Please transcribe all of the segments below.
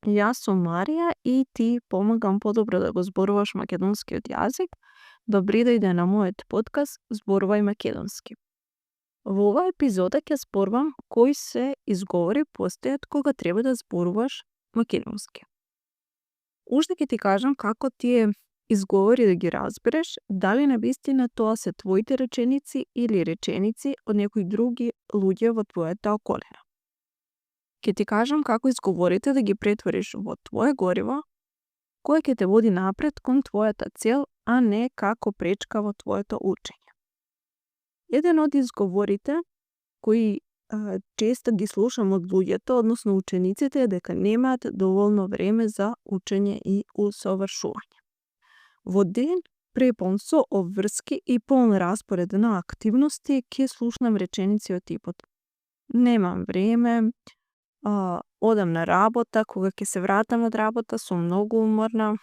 Јас сум Марија и ти помагам подобро да го зборуваш македонскиот јазик. Добри дојде на мојот подкаст Зборувај македонски. Во оваа епизода ќе зборувам кои се изговори постојат кога треба да зборуваш македонски. Уште ќе ти кажам како тие изговори да ги разбереш, дали навистина тоа се твоите реченици или реченици од некои други луѓе во твојата околина. Ќе ти кажам како изговорите да ги претвориш во твое гориво, кое ќе те води напред кон твојата цел, а не како пречка во твоето учење. Еден од изговорите кои често ги слушам од луѓето, односно учениците, е дека немаат доволно време за учење и усовршување. Во ден препон со обврски и полн распоред на активности ќе слушнам реченици од типот: немам време, одам на работа, кога ќе се вратам од работа сум многу уморна,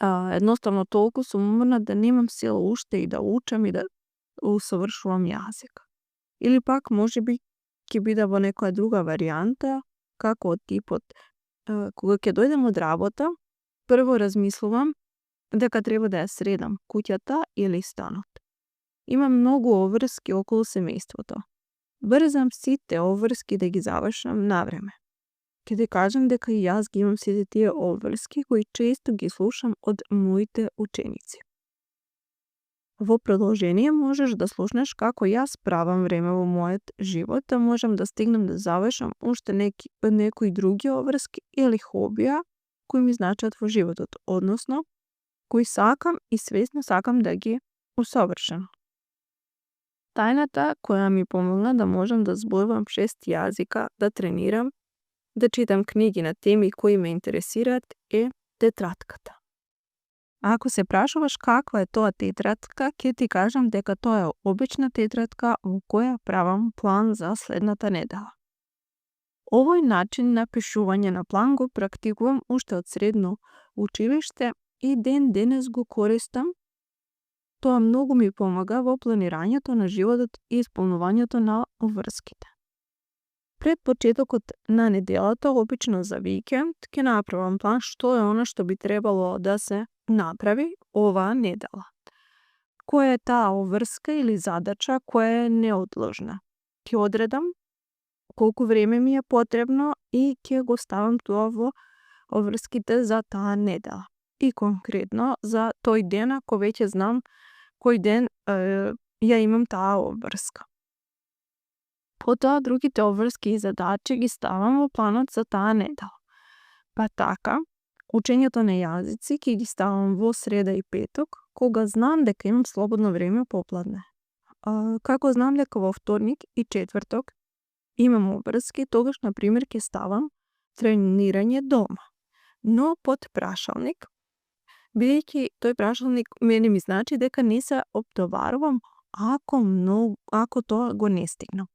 едноставно толку сум уморна да немам сила уште и да учам и да усовршувам јазик. Или пак можеби ќе биде во некоја друга варијанта, како од типот: кога ќе дојдем од работа, прво размислувам дека треба да ја средам куќата или станот. Имам многу обврски околу семејството. Брзам сите обврски да ги завршам на време. Ќе ти кажам дека и јас ги имам сите тие обврски кои често ги слушам од моите ученици. Во продолжение можеш да слушнеш како јас правам време во мојот живот, да можам да стигнам да завршам уште некои други обврски или хобија кои ми значат во животот, односно кои сакам и свесно сакам да ги усовршам. Тајната која ми помогна да можам да зборувам 6 јазика, да тренирам, да читам книги на теми кои ме интересираат е тетратката. Ако се прашуваш каква е тоа тетратка, ќе ти кажам дека тоа е обична тетратка во која правам план за следната недела. Овој начин на пишување на план го практикувам уште од средно училиште и ден денес го користам. Тоа многу ми помага во планирањето на животот и исполнувањето на обврските. Пред почетокот на неделата, обично за викенд, ќе направам план што е она што би требало да се направи оваа недела. Која е таа обврска или задача која е неодложна. Ќе одредам колку време ми е потребно и ќе го ставам тоа во обврските за таа недела. И конкретно за тој ден, ако веќе знам кој ден ја имам таа обврска. Потоа другите обврски и задачи ги ставам во планот за таа недела. Па така, учењето на јазици ќе ги ставам во среда и петок, кога знам дека имам слободно време попладне. Како знам дека во вторник и четврток имам обврски, тогаш, например, ќе ставам тренирање дома. Но под прашалник, бидејќи тој прашалник мене ми значи дека не се оптоварувам ако тоа го не стигнам.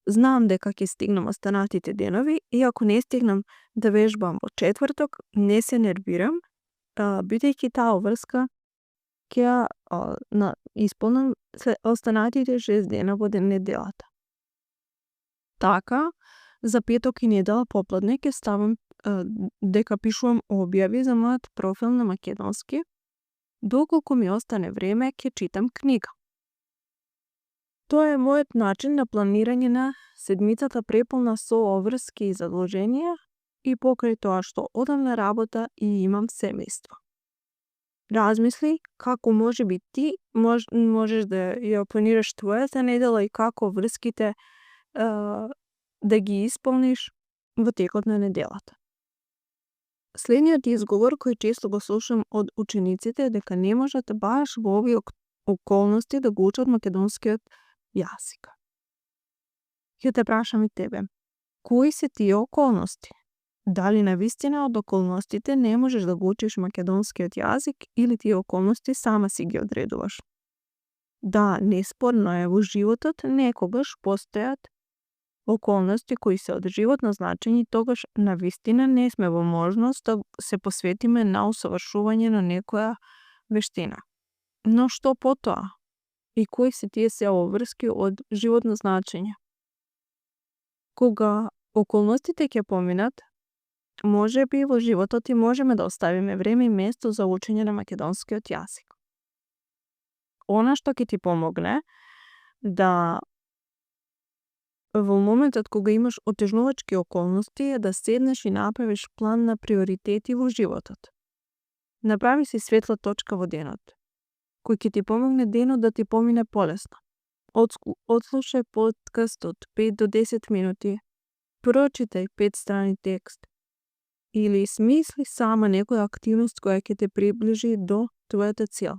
Знам дека ќе стигнам останатите денови и ако не стигнам да вежбам во четврток, не се нервирам, бидејќи таа обврска ќе исполнам останатите 6 дена во неделата. Така, за петок и недела попладне ќе ставам дека пишувам објави за мојот профил на македонски, доколку ми остане време ќе читам книга. Тоа е мојот начин на планирање на седмицата преполна со обврски и задолженија и покрај тоа што одам на работа и имам семејство. Размисли како можеби ти можеш да ја планираш твојата недела и како врските да ги исполниш во текот на неделата. Следниот изговор кој често го слушам од учениците е дека не можат баш во овие околности да го учат македонскиот јазик. Ќе те прашам и тебе, кои се тие околности? Дали навистина од околностите не можеш да го учиш македонскиот јазик или тие околности сама си ги одредуваш? Да, неспорно е, во животот некогаш постојат околности кои се од животно значење, тогаш навистина не сме во можност да се посветиме на усовршување на некоја вештина. Но што потоа? И кои се тие се обврски од животно значење? Кога околностите ќе поминат, Може би во животот и можеме да оставиме време и место за учење на македонскиот јазик. Она што ќе ти помогне да во моментот кога имаш отежнувачки околности е да седнеш и направиш план на приоритети во животот. Направи си светла точка во денот, кој ќе ти помогне денот да ти помине полесно. Отслушај подкаст од 5 до 10 минути, прочитај 5 страни текст или смисли сама некоја активност која ќе те приближи до твојата цел.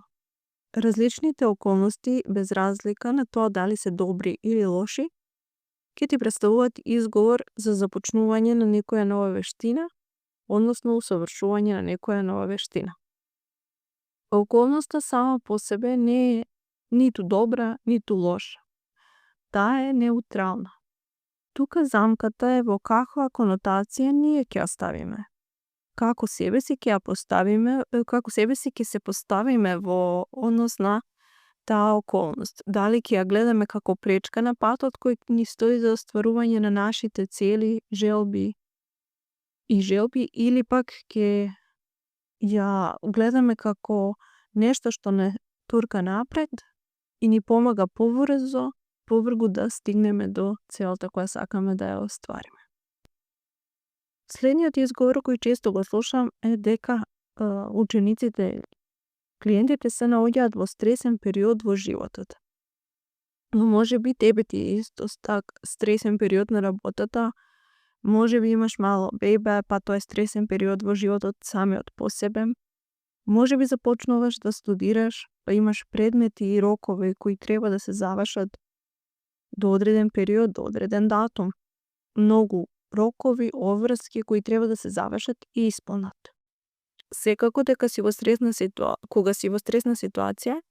Различните околности, без разлика на тоа дали се добри или лоши, ќе ти представуваат изговор за започнување на некоја нова вештина, односно усовршување на некоја нова вештина. Околноста сама по себе не е ниту добра, ниту лоша. Таа е неутрална. Тука замката е во каква конотација ние ќе ја ставиме. Како себе си ќе се поставиме во однос на таа околност. Дали ќе ја гледаме како пречка на патот кој ни стои за остварување на нашите цели, желби или пак ќе ја гледаме како нешто што не турка напред и ни помага побрзо да стигнеме до целта која сакаме да ја оствариме. Следниот изговор кој често го слушам е дека учениците, клиентите се наоѓаат во стресен период во животот. Но може би тебе ти е исто стресен период на работата, може би имаш мало бебе, па тоа е стресен период во животот самиот по себе. Може би започнуваш да студираш, па имаш предмети и рокови кои треба да се завршат до одреден период, до одреден датум. Многу рокови, обврски кои треба да се завршат и исполнат. Секако дека кога си во стресна ситуација,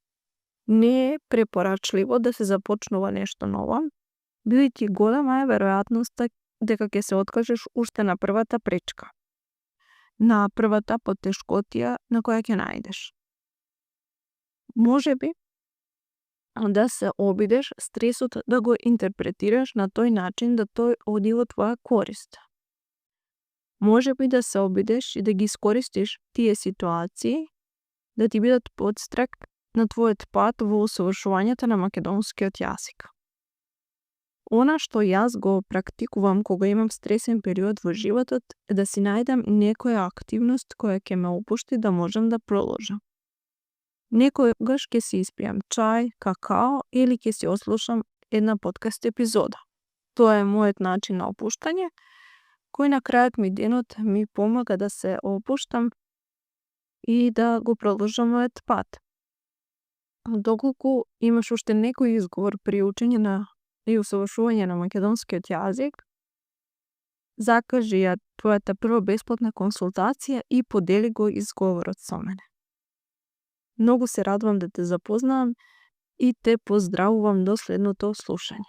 не е препорачливо да се започнува нешто ново, бидејќи голема е веројатноста дека ќе се откажеш уште на првата пречка, на првата потешкотија на која ќе најдеш. Може би да се обидеш стресот да го интерпретираш на тој начин да тој оди во твоја корист. Може би да се обидеш и да ги искористиш тие ситуации да ти бидат подстрек на твојот пат во усовршувањето на македонскиот јазик. Она што јас го практикувам кога имам стресен период во животот е да си најдам некоја активност која ќе ме опушти да можам да проложам. Некогаш ќе си испијам чај, какао или ќе си ослушам една подкаст епизода. Тоа е мојот начин на опуштање, кој на крајот денот ми помага да се опуштам и да го продолжам мојот пат. Доколку имаш уште некој изговор при учење и усовршување на македонскиот јазик, закажи ја твојата прва бесплатна консултација и подели го изговорот со мене. Многу се радувам да те запознавам и те поздравувам до следното слушање.